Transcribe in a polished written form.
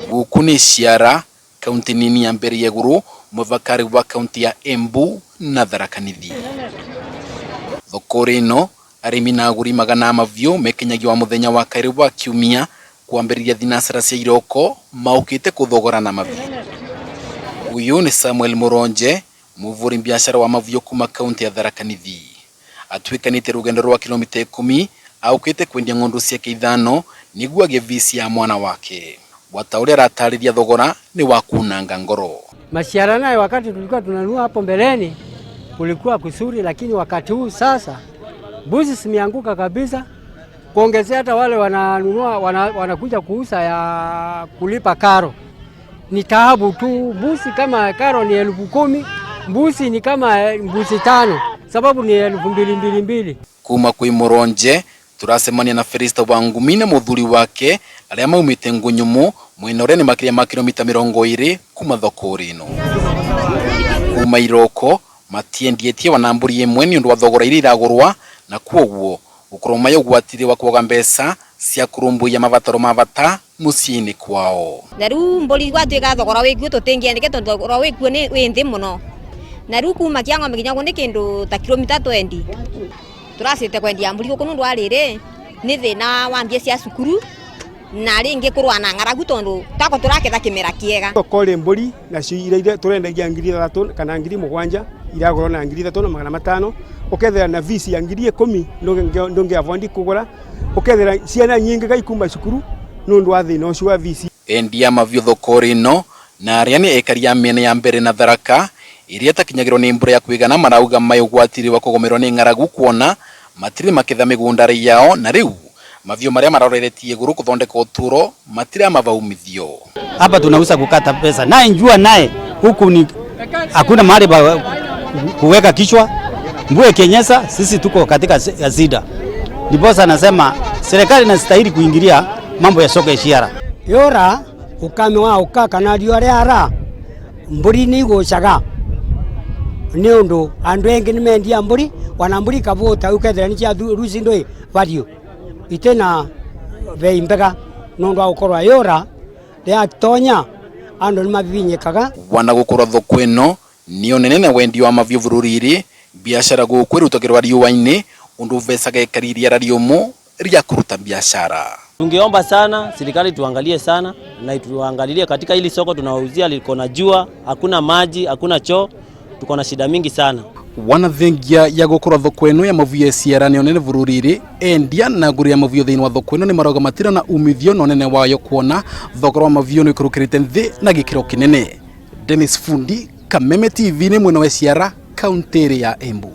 Guku ni Ciara, kaunti nini ya mbere ya iguru muvakari wa kaunti ya Embu na Tharaka Nithi. Thoko ino arimi na aguri magana maviu mekinyagia wa muthenya wa kairi wa kiumia kwambiriria thinacara cia iroko maukite kuthogorana maviu. Uyu ni Samuel Muronje, muvuri biashara wa maviu kuma kaunti ya Tharaka Nithi. Atuikanite rugendo rwa kilomita 10 aukite kwendia ng'ondu ciake 5 niguo agie visi ya mwana wake. Wata uria aratariria thogora ni wa kunanga ngoro. Maciara nayo wakati tulikuwa tunanunua hapo mbeleni kulikuwa kusuri, lakini wakati huu sasa mbuzi zimeanguka kabisa. Kuongezea hata wale wananunua wanakuja kuuza ya kulipa karo ni taabu tu. Mbuzi kama karo ni 10,000, mbuzi ni kama mbuzi 5, sababu ni 2,200. Kuma kwi Muronje turacemania na Felista Wangumi na muthuri wake aria maumite Ngunyumu mwena uria ni makiria ma kilomita 20 kuma thoko ino. Kuma iroko matiendietie wana mburi imwe ni undu wa thogora iria iragurwa na kwoguo gukorwo mai ugwatiri wa kwaga mbeca cia kurumbuiya mabataro ma bata muciĩ-inĩ kwao. Na riu mburi gwatuika thogora wikuo tutingiendeke tondu thogora wikuo ni wi nthi muno. Na riu kuma kia ng'ombe nginya ni kindu ta kilomita 20 turacite kwendia mburi guku nundu wa riri ni thina wa mbia cia cukuru na ringi kurwa na ng'aragu tondu tako turaketha kimera kiega. Thoko ri mburi nacio iria turendagia 3,000 kana 7,000 iragurwo na 3,500, ukethera na visi ya 10,000 ndungi avoid kugura, ukethera ciana nyingi gaikuma cukuru nundu wa thina ucio wa visi. Endia maviu thoko ino na aria ni ekari ya miena ya mbere na Tharaka iria itakinyagirwo ni mbura ya kuigana marauga mai ugwatiri wa kugomerwo ni ng'aragu kuona matiri maketha migunda yao na riu maviu maria maroreretie iguru kuthondeka uturo matira mavaumithio. Hapa tunauza kukata pesa naye njua naye huku ni hakuna mahali pa kuweka kichwa. Mvua ikinyesha sisi tuko katika shida. Ndiposa anasema serikali inastahili kuingilia mambo ya soko ya Ciara. Yora ukame wa uka kana riua riara mburi ni igucaga ni undu andu engi ni mendia mburi wana mburi kavuta ukethira ni cia ruci ndui value itena bei mbega nundu wa gukorwa yora riatonya andu ni mabibinyikaga. Wana gukorwa thoko ino nio nene na wendi wa maviu bururi-iri biashara guku irutagirwa riua-ini undu vecaga ekari riara riumu ria kuruta biashara. Tungeomba sana serikali tuangalie sana na ituangalilie katika hili soko tunawauzia liko na jua, hakuna maji, hakuna choo, tuko na shida mingi sana. Wana thengia ya gukorwa thoko ino ya mavuyo ya Ciara nio nene bururi-iri endia na aguri ya mavuyo thiini wa thoko ino ni marauga matira na umithio na unene wayo kuona thogora wa mavuyo ni uikurukirite nthi na gikiro kinene. Dennis Fundi, Kameme TV ni mwena wa Ciara, kaunti ya Embu.